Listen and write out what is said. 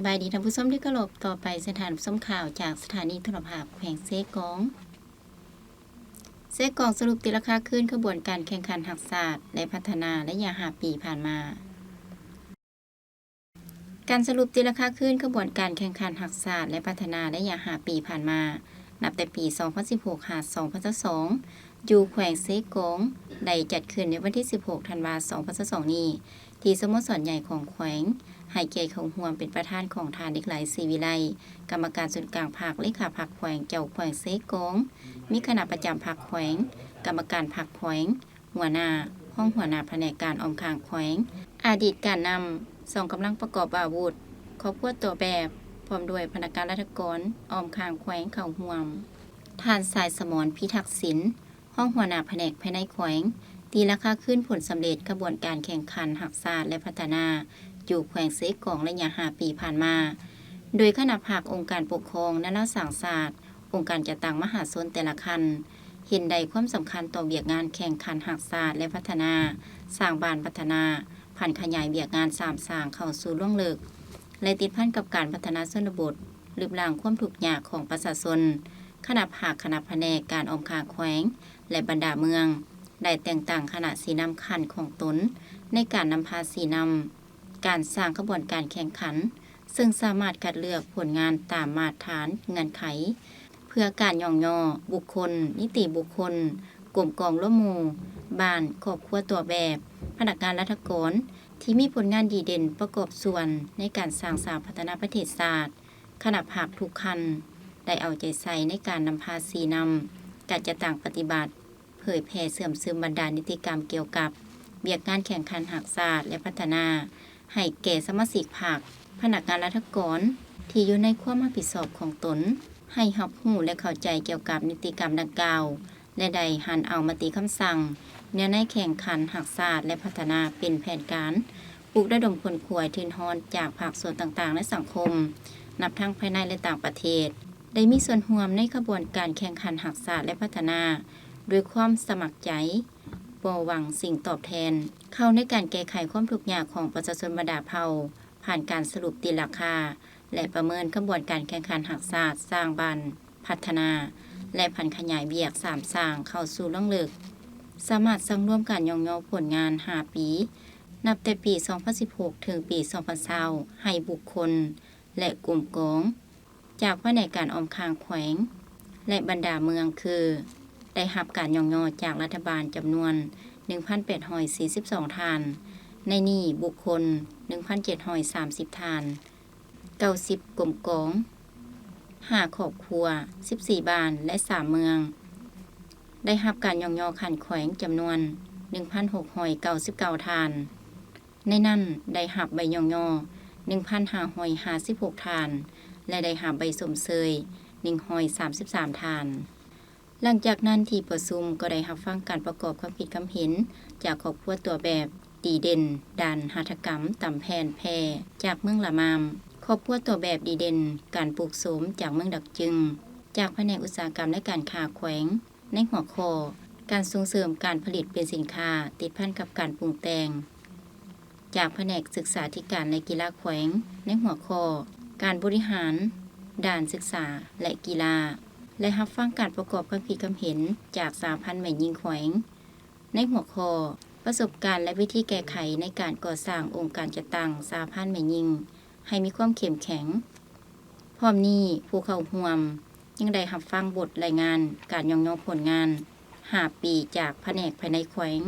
ສະບາຍດີທ່ານຜູ້ຊົມທີ່ເຄົາລົບ, ຕໍ່ໄປເຊີນທ່ານຜູ້ຊົມຂ່າວຈາກສະຖານີໂທລະພາບແຂວງເຊກອງ. ເຊກອງສະຫຼຸບຕີລາຄາຄືນຂະບວນການແຂ່ງຂັນຮັກຊາດ ແລະ ພັດທະນາໄລຍະຫ້າປີຜ່ານມາ. ການສະຫຼຸບຕີລາຄາຄືນຂະບວນການແຂ່ງຂັນຮັກຊາດ ແລະ ພັດທະນາໄລຍະຫ້າປີຜ່ານມາ, ນັບແຕ່ປີສອງພັນສິບຫົກ ຫາ ສອງພັນຊາວສອງ ຢູ່ແຂວງເຊກອງ ໄດ້ຈັດຂຶ້ນໃນວັນທີສິບຫົກ ທັນວາ ສອງພັນຊາວສອງນີ້ ທີ່ສະໂມສອນໃຫຍ່ຂອງແຂວງ, ໃຫ້ກຽດເຂົ້າຮ່ວມເປັນປະທານຂອງທ່ານ ເດັກຫຼາຍ ສີວິໄລ, ກຳມະການສູນກາງພັກ, ເລຂາພັກແຂວງ, ເຈົ້າແຂວງເຊກອງ, ມີຄະນະປະຈຳພັກແຂວງ, ກຳມະການພັກແຂວງ, ຫົວໜ້າ, ຮອງຫົວໜ້າພະແນກການອ້ອມຂ້າງແຂວງ, ອະດີດການນຳ, ສອງກຳລັງປະກອບອາວຸດ, ຄອບຄົວຕົວແບບ, ພ້ອມດ້ວຍພະນັກງານລັດຖະກອນອ້ອມຂ້າງແຂວງເຂົ້າຮ່ວມ. ທ່ານ ສາຍສະໝອນ ພິທັກສິນ, ຮອງຫົວໜ້າພະແນກພາຍໃນແຂວງ, ຕີລາຄາຄືນຜົນສຳເລັດຂະບວນການແຂ່ງຂັນຮັກຊາດ ແລະ ພັດທະນາ ຢູ່ແຂວງເຊກອງໄລຍະຫ້າປີຜ່ານມາ, ໂດຍຄະນະພັກ, ອົງການປົກຄອງ, ນານາສັງຊາດ, ອົງການຈັດຕັ້ງມະຫາຊົນແຕ່ລະຂັ້ນ ເຫັນໄດ້ຄວາມສຳຄັນຕໍ່ວຽກງານແຂ່ງຂັນຮັກຊາດ ແລະ ພັດທະນາສ້າງບ້ານພັດທະນາ, ຜັນຂະຫຍາຍວຽກງານສາມສ້າງເຂົ້າສູ່ລວງເລິກ ແລະ ຕິດພັນກັບການພັດທະນາຊົນນະບົດ, ລຶບລ້າງຄວາມທຸກຍາກຂອງປະຊາຊົນ, ຄະນະພັກ, ຄະນະພະແນກການອ້ອມຂ້າງແຂວງ ແລະ ບັນດາເມືອງ ໄດ້ແຕ່ງຕັ້ງຄະນະຊີ້ນຳຂັ້ນຂອງຕົນ ໃນການນຳພາຊີ້ນຳການສ້າງຂະບວນການແຂ່ງຂັນ, ເຊິ່ງສາມາດຄັດເລືອກຜົນງານຕາມມາດຖານເງື່ອນໄຂ ເພື່ອການຍ້ອງຍໍບຸກຄົນ, ນິຕິບຸກຄົນ, ກົມກອງລວມໝູ່, ບ້ານ, ຄອບຄົວຕົວແບບ, ພະນັກງານລັດຖະກອນ ທີ່ມີຜົນງານດີເດັ່ນປະກອບສ່ວນໃນການສ້າງສາພັດທະນາປະເທດຊາດ. ຄະນະພັກທຸກຂັ້ນໄດ້ເອົາໃຈໃສ່ໃນການນຳພາຊີ້ນຳການຈັດຕັ້ງປະຕິບັດ, ເຜີຍແຜ່ເຊື່ອມຊຶມບັນດານິຕິກຳກ່ຽວກັບວຽກງານແຂ່ງຂັນຮັກຊາດ ແລະ ພັດທະນາ ໃຫ້ແກ່ສະມາຊິກພັກ, ພະນັກງານລັດຖະກອນທີ່ຢູ່ໃນຄວາມຮັບຜິດຊອບຂອງຕົນ ໃຫ້ຮັບຮູ້ ແລະ ເຂົ້າໃຈກ່ຽວກັບນິຕິກຳດັ່ງກ່າວ ແລະ ໄດ້ຫັນເອົາມະຕິຄຳສັ່ງແນວໃນແຂ່ງຂັນຮັກຊາດ ແລະ ພັດທະນາເປັນແຜນການ ປຸກລະດົມຂົນຂວາຍທຶນຮອນຈາກພາກສ່ວນຕ່າງໆໃນສັງຄົມ, ນັບທັງພາຍໃນ ແລະ ຕ່າງປະເທດ, ໄດ້ມີສ່ວນຮ່ວມໃນຂະບວນການແຂ່ງຂັນຮັກຊາດ ແລະ ພັດທະນາ ດ້ວຍຄວາມສະໝັກໃຈ, ບໍ່ຫວັງສິ່ງຕອບແທນ, ເຂົ້າໃນການແກ້ໄຂຄວາມທຸກຍາກຂອງປະຊາຊົນບັນດາເຜົ່າ ຜ່ານການສະຫຼຸບຕີລາຄາ ແລະ ປະເມີນຂະບວນການແຂ່ງຂັນຮັກຊາດ, ສ້າງບ້ານ, ພັດທະນາ ແລະ ຜັນຂະຫຍາຍວຽກສາມສ້າງເຂົ້າສູ່ລວງເລິກ, ສາມາດສັງລວມການຍ້ອງຍໍຜົນງານຫ້າປີ ນັບແຕ່ປີສອງພັນສິບຫົກ ເຖິງປີສອງພັນຊາວ ໃຫ້ບຸກຄົນ ແລະ ກຸ່ມກອງ ຈາກພະແນກການອ້ອມຂ້າງແຂວງ ແລະ ບັນດາເມືອງ ຄື ໄດ້ຮັບການຍ້ອງຍໍຈາກລັດຖະບານຈຳນວນໜຶ່ງພັນແປດຮ້ອຍສີ່ສິບສອງທ່ານ, ໃນນີ້ບຸກຄົນໜຶ່ງພັນເຈັດຮ້ອຍສາມສິບທ່ານ, ເກົ້າສິບກົມກອງ, ຫ້າຄອບຄົວ, ສິບສີ່ບ້ານ ແລະ ສາມເມືອງ, ໄດ້ຮັບການຍ້ອງຍໍຂັ້ນແຂວງຈຳນວນໜຶ່ງພັນຫົກຮ້ອຍເກົ້າສິບເກົ້າທ່ານ, ໃນນັ້ນໄດ້ຮັບໃບຍ້ອງຍໍໜຶ່ງພັນຫ້າຮ້ອຍຫ້າສິບຫົກທ່ານ ແລະ ໄດ້ຮັບໃບຊົມເຊີຍໜຶ່ງຮ້ອຍສາມສິບສາມທ່ານ. ຫຼັງຈາກນັ້ນທີ່ປະຊຸມກໍໄດ້ຮັບຟັງການປະກອບຄຳຄິດຄຳເຫັນຈາກຄອບຄົວຕົວແບບດີເດັ່ນ ດ້ານຫັດຖະກຳຕຳແຜ່ນແພຈາກເມືອງລະມາມ, ຄອບຄົວຕົວແບບດີເດັ່ນການປູກໂສມຈາກເມືອງດາກຈຶງ, ຈາກພະແນກອຸດສາຫະກຳ ແລະ ການຄ້າແຂວງ ໃນຫົວຂໍ້ການສົ່ງເສີມການຜະລິດເປັນສິນຄ້າຕິດພັນກັບການປຸງແຕ່ງ, ຈາກພະແນກສຶກສາທິການ ແລະ ກິລາແຂວງ ໃນຫົວຂໍ້ການບໍລິຫານດ້ານສຶກສາ ແລະ ກິລາ ແລະ ຮັບຟັງການປະກອບຄຳຄິດຄຳເຫັນຈາກສະຫະພັນແມ່ຍິງແຂວງ ໃນຫົວຂໍ້ປະສົບການ ແລະ ວິທີແກ້ໄຂໃນການກໍ່ສ້າງອົງການຈັດຕັ້ງສະຫະພັນແມ່ຍິງໃຫ້ມີຄວາມເຂັ້ມແຂງ. ພ້ອມນີ້, ຜູ້ເຂົ້າຮ່ວມຍັງໄດ້ຮັບຟັງບົດລາຍງານການຍ້ອງຍໍຜົນງານຫ້າປີຈາກພະແນກພາຍໃນແຂວງ,